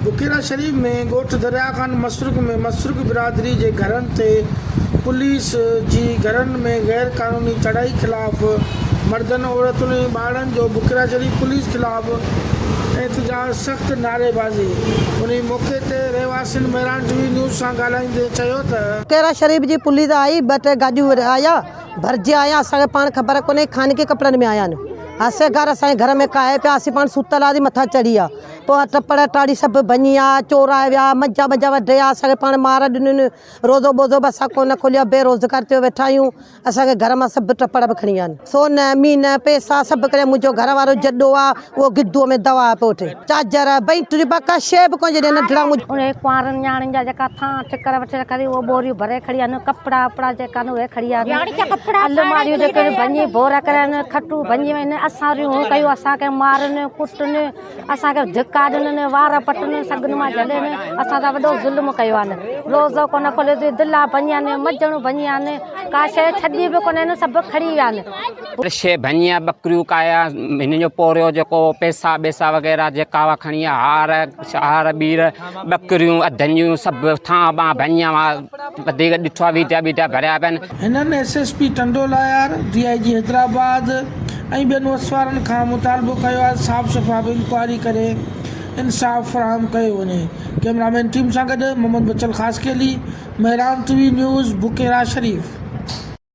بڪيرا شريف ۾ ڳوٺ دريا خان مسرڪ ۾ مسرڪ برادري جي گهرن تي پوليس جي گهرن ۾ غير قانوني چڙهائي خلاف مردن عورتن ۽ ٻارڙن جو بڪيرا شريف پوليس خلاف احتجاج سخت نعريبازي انهي موقعي تي رهواسين مهراڻ ٽي وي نيوز سان ڳالهائيندي چيو ته. بڪيرا شريف جي پوليس آئي ٻه ٽي گاڏيون آيا ڀرجي آيا اسان کي پاڻ خبر ڪونهي خانگي ڪپڙن ۾ آيا آهن اسين گهر اسان جي گهر ۾ ڪاهي پيا اسين پاڻ ستل هئاسين مٿان چڙهي ويا پوء ٽپڙ ٽاڙي سڀ ڀڃي آ، چورائي ويا، منجا ٻنجا وڍي آ، اسان کي پاڻ مار ڏنن، روزو ٻوزو به اسان ڪونه کوليو آ، بي روزگار ٿيو ويٺا آهيون، اسان کي گهر مان سڀ ٽپڙ به کڻي ويا آهن، سون، مين، پئسا سڀ کڻي ويا، منهنجو گهر وارو جڏو آ، اهو گدوء ۾ دوا پيو وٺي، چارجر، بينٽري به ڪا شيء به ڪونه جڏهن ننڍڙا مون. انهي ڪنوارن نياڻين جا جيڪا ٿان ٺڪر وٺي رکيا اٿئي اهي ٻوريون ڀري کڻي ويا آهن، ڪپڙا وپڙا جيڪا آهن اهي کڻي ويا آهن، الماڙيون جيڪي آهن ڀڃي ڀور ڪري ويا آهن، کٽون ڀڃي ويا آهن، اسان ريون ڪيون اسان کي مارن ڪٽن. اسان کي ڌڪا ڏنن، وار پٽن، سڳن مان جهلين، اسان سان وڏو ظلم ڪيو آهن. روزو ڪونه کوليو اٿئي، دلا ڀڃيا آهن، مجڻون ڀڃيا آهن، ڪا شيء ڇڏي به ڪونه آهن، سڀ کڻي ويا آهن. هر شيء ڀڃي آ، ٻڪريون ڪاهيا، هنن جو پورهيو جيڪو پئسا ٻيسا وغيره جيڪا هئا کڻي ويا، هار هار ٻير ٻڪريون اڌن جون سڀ ٿانء ٻانء ڀڃي ويا، وڌيڪ ڏٺو آ ويڊيا ٻيڊيا ڀريا پيا آهن. هنن S S P Tando Allahyar, D I G Hyderabad ۽ ٻين وسوارن کان مطالبو ڪيو آهي ته صاف شفاف انڪوائري ڪري انصاف فراهم ڪيو وڃي. ڪئميرا مين ٽيم سان گڏ Muhammad Bachal Khaskheli, Mehran T V news, Bukera Sharif.